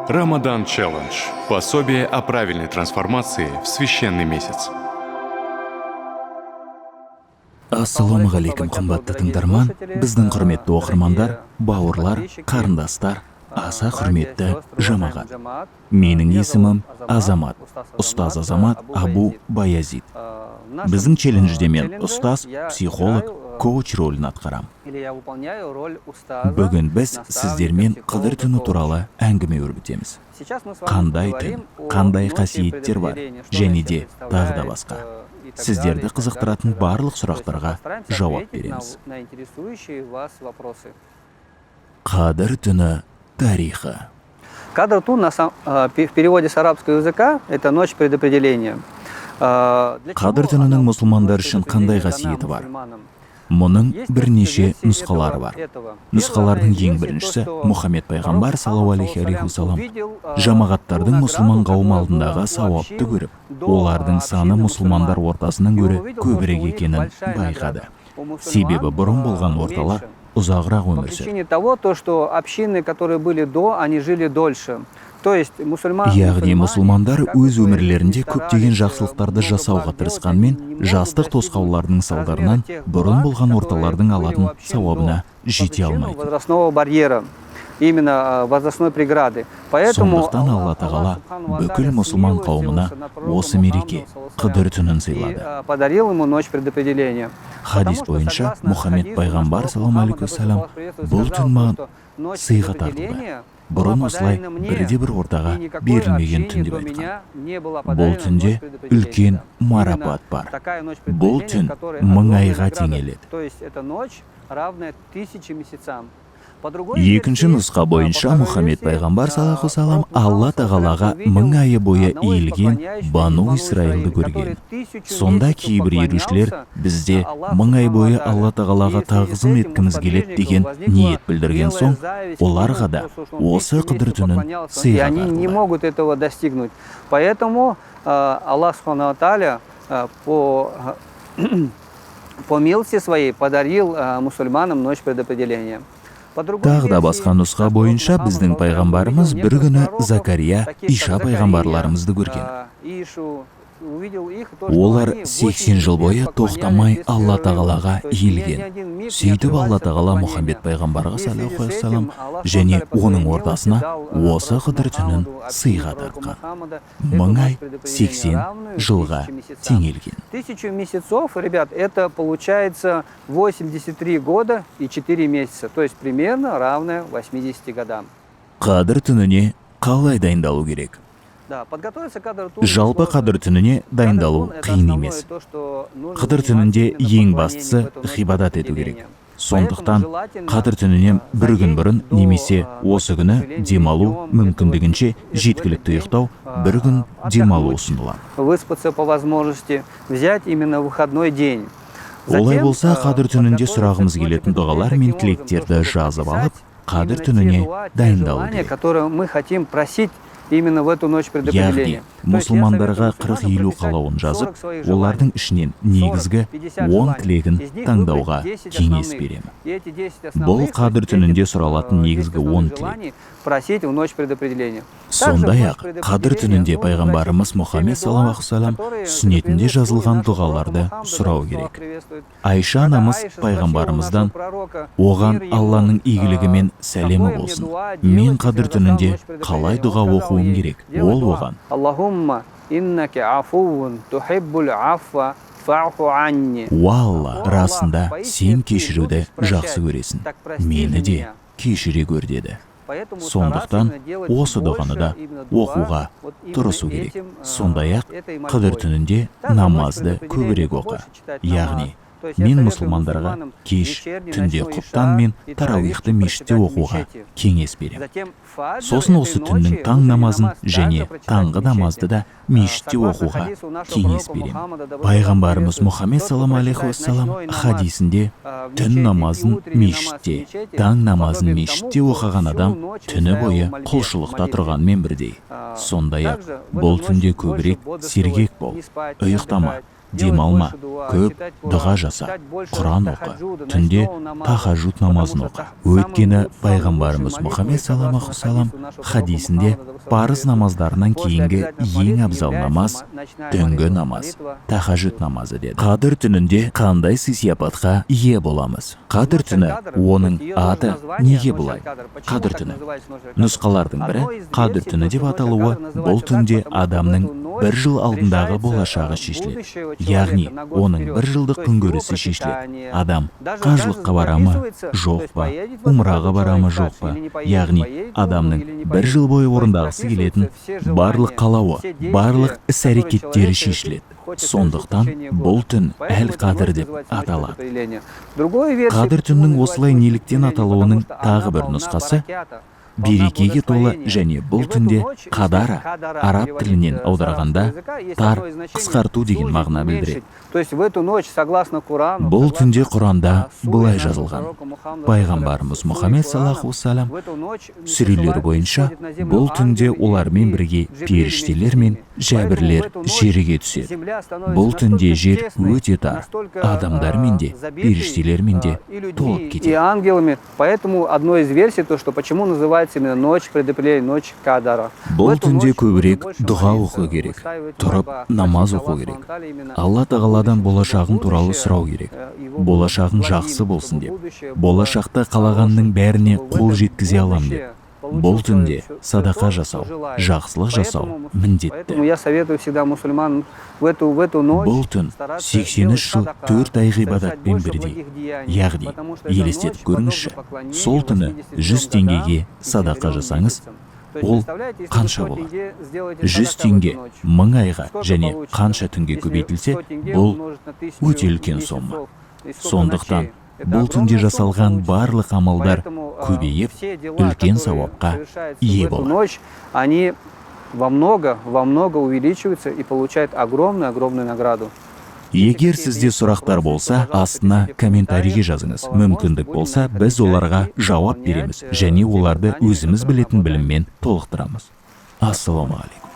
Рамадан Челлендж. Пособие о правильной трансформации в священный месяц. Ассалаумағалейкум, қымбатты тыңдарман, біздің құрметті оқырмандар, бауырлар, қарындастар, аса құрметті жамағат. Менің есімім Азамат, ұстаз Азамат Абу Баязид. Біздің челленджде мен ұстаз, психолог, коуч рөлін атқарам. Бүгін біз сіздермен Қыдыр түні туралы әңгіме өрбітеміз. Қандай түн, қандай қасиеттер бар және де тағы да басқа. Сіздерді қызықтыратын барлық сұрақтарға жауап береміз. Қадір түні тарихы. Кадр тун в переводе с арабского языка — это ночь предопределения. Қадір түнінің мұсылмандар үшін қандай қасиеті бар? Мұның бірнеше нұсқалары бар. Нұсқалардың ең біріншісі: Мұхаммед пайғамбар саллаллаху алейхи уассалам жамағаттардың, мұсылман қауым алдындағы сауапты көріп, олардың саны мұсылмандар ортасынан гөрі көбірек екенін байқады. Себебі бұрын болған орталар ұзағырақ По өмір сүрді. причине того, то, что общины, которые были до, они жили дольше. То есть мусульман, Яғни мұсылмандар өз өмірлерінде көптеген жақсылықтарды жасауға тырысқанмен, жастық тосқауылдардың салдарынан бұрын болған орталардың алатын сауабына жете алмайды. Возрастного барьера, именно возрастной преграды. Поэтому Сондықтан Алла Тағала бүкіл мұсылман қауымына осы мереке, Қыдыр түнін сыйлады. И подарил ему ночь предопределения. Хадис бойынша, Мұхаммед пайғамбар саллаллаху алейхи уассалам: «Бұл түн маған сыйға тартылды. Бұрын осылай бірде бір ортаға берілмеген түн», — деп айтқан. Бұл түнде үлкен марапат бар. Бұл түн 1000 айға теңеледі. То есть это ночь, равная 1000 месяцам. Екінші нұсқа бойынша, Мұхаммед пайғамбар саллаллаху салам Алла Тағалаға 1000 айы бойы иілген Бану Исраилді көрген. Сонда кейбір ерушілер «Бізде 1000 ай бойы Алла Тағалаға тағзым еткіміз келеді» деген ниет білдірген соң, оларға да осы Қыдыр түнін И сыйға они не тартылды. могут этого достигнуть. Поэтому Аллах Субхану Тааля по милости своей подарил мусульманам ночь предопределения. Тағы да басқа нұсқа бойынша, біздің пайғамбарымыз бір күні Закария, Иша пайғамбарларымызды көрген. Олар 80 жыл бойы тоқтамай Алла Тағалаға иілген. Сөйтіп, Алла Тағала Мұхаммед пайғамбарға саллаллаху алейхи және оның ортасына осы Қыдыр түнін сыйға тартқан. 1000 ай 80 жылға теңелген. 1000 месяцев, ребят, это получается 83 года и 4 месяца, то есть примерно равное 80 годам. Қадір түніне қалай дайындалу керек? Да, подготовиться к Қадр туну. Жалпы, Қадір түніне дайындалу қиын емес. Қыдыр түнінде ең бастысы ғибадат ету керек. Сондықтан Қадір түнінен бір күн бұрын немесе осы күні демалу, мүмкіндігінше жеткілікті ұйықтау, бір күн демалу ұсынылады. Выспаться по возможности, взять именно выходной день. Олай болса, Қадір түнінде сұрағымыз келетін дұғалар мен тілектерді жазып алып, Қадір түніне дайындалу керек. Которые мы хотим просить именно в эту ночь предопределения. Яғни мұсылмандарға 40-50 қалауын жазып, олардың ішінен негізгі 10 тілегін таңдауға кеңес беремін. Бұл Қадір түнінде сұралатын негізгі 10 тілек. Просить в ночь предопределения. Сондай ақ Қадір түнінде пайғамбарымыз Мұхаммед саллаллаху алейхи сүннетінде жазылған дұғаларды сұрау керек. Айша анамыз пайғамбарымыздан, оған Алланың игілігі мен сәлемі болсын: «Мен Қадір түнінде қалай дұға оқуым керек?» Ол оған: Аллахумма иннака афуун тухиббул афва фаъфу анни. «Уа Алла, расында сен кешіруді жақсы көресің, мені де кешіре көр», — деді. Сондықтан осы дұғаны да оқуға тырысу керек. Сондай ақ Қыдыр түнінде намазды көбірек оқы. Яғни мен мұсылмандарға кеш түнде құптан мен тарауихты мешітте оқуға кеңес беремін. Сосын осы түннің таң намазын және таңғы намазды да мешітте оқуға кеңес беремін. Пайғамбарымыз Мұхаммед саллаллаху алейхи уассалам хадисінде: «Түн намазын мешітте, таң намазын мешітте оқыған адам түні бойы құлшылықта тұрғанмен бірдей». Сондай ақ бұл түнде көбірек сергек бол, ұйықтама. Демалма, көп дұға жаса, Құран оқы, түнде тахажуд намазын оқы. Өйткені пайғамбарымыз Мұхаммед саллаллаху салам хадисінде: «Парыз намаздарынан кейінгі ең абзал намаз – түнгі намаз, тахажуд намазы», – деді. Қадір түнінде қандай сый сияпатқа ие боламыз? Қадір түні, оның аты неге бұлай, Қадір түні? Нұсқалардың бірі: Қадір түні деп аталуы бұл түнде адамның бір жыл алдындағы болашағы шешіледі, яғни оның бір жылдық күнкөрісі шешіледі. Адам қажылыққа бара ма, жоқ па, умраға бара ма, жоқ па, яғни адамның бір жыл бойы орындағысы келетін барлық қалауы, барлық іс әрекеттері шешіледі. Сондықтан бұл түн Әл Қадір деп аталады. Қадір түннің осылай неліктен аталуының тағы бір нұсқасы: берекеге толы және бұл түнде қадара араб тілінен аударғанда тар, қысқарту деген мағына білдіреді. Бұл түнде Құранда былай жазылған: пайғамбарымыз Мұхаммед саллаллаху уассалам сүрелері бойынша, бұл түнде олармен бірге періштелер мен Жәбірілер жерге түседі. Бұл түнде жер өте тар, адамдармен де, періштелермен де толып кетеді. И ангелами. Поэтому одной из версий, то, что почему называется именно ночь предопределения, ночь Кадара. Бұл түнде көбірек дұға оқу керек, тұрып намаз оқу керек, Алла тағаладан болашағың туралы сұрау керек, болашағың жақсы болсын деп, болашақта қалағанның бәріне қол жеткізе алам деп. Бұл түнде садақа жасау, жақсылық жасау міндетті. Я советую всегда мусульман в эту ночь. Бұл түн 83 жыл 4 ай ғибадатпен бірдей. Яғни елестетіп көріңізші, сол түні 100 теңгеге садақа жасаңыз, ол қанша болады? 100 теңге 1000 айға және қанша түнге көбейтілсе, бұл өте үлкен сомма. Сондықтан бұл түнде жасалған барлық амалдар көбейіп, үлкен сауапқа ие болады. Ночь они во много, во много увеличиваются и получают огромную-огромную награду. Егер сізде сұрақтар болса, астына комментарийге жазыңыз. Мүмкіндік болса, біз оларға жауап береміз және оларды өзіміз білетін біліммен толықтырамыз. Ассалаумағалейкум.